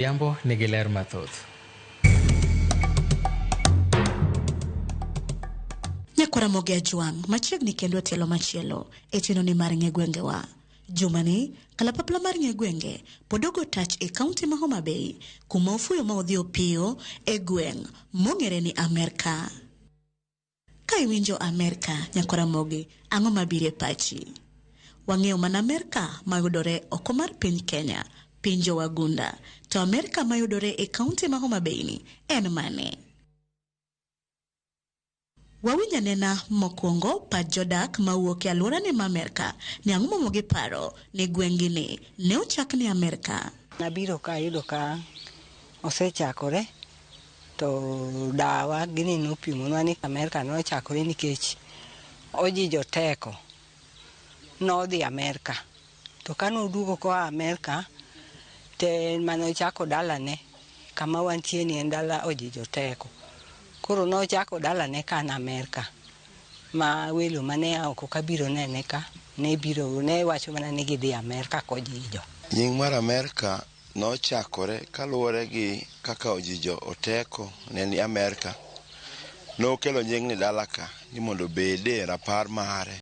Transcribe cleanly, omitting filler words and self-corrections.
Odhiambo nigi ler mathoth. Nyakwara Mogi Ajwang' machiegni kendo e tielo machielo e chenro mar ng'e gwengewa. Jumani, kalapapla mar ng'e gwenge pod ogo tach e kaunti ma Homa Bay kuma ofuyo ma odhi opiyo e gweng' mong'ere ni Amerka. Ka iwinjo Amerka, nyakwara Mogi, ang'o mabiro e pachi? Wang'eyo mana Amerka mayudore oko mar piny Kenya, piny jowagunda. To Amerka mayudore e kaunti ma Homa Bay ni en mane? Wawinj anena mokwongo pach jodak mawuok e alworani ma Amerka ni ang'o momiyo giparo ni gweng'gi ni ne ochak ni Amerka. Nabiro ka ayudo ka osechakore to dawa gini nopimonwa ni Amerka nochakore nikech Ojijo Teko nodhi Amerka. To kanoduogo koa Amerka to en manochako dalane kama wantie ni en dala Ojijo Teko. Koro nochako dalane kan Amerka ma welo mane a oko kabiro nene ka ne biro ne wacho mana ni gidhi Amerka kojijo. Nying mar Amerka nochakore kaluwore gi kaka Ojijo Oteko ne ni Amerka. Nokelo nying ni dala ka ni mondo obede rapar mare.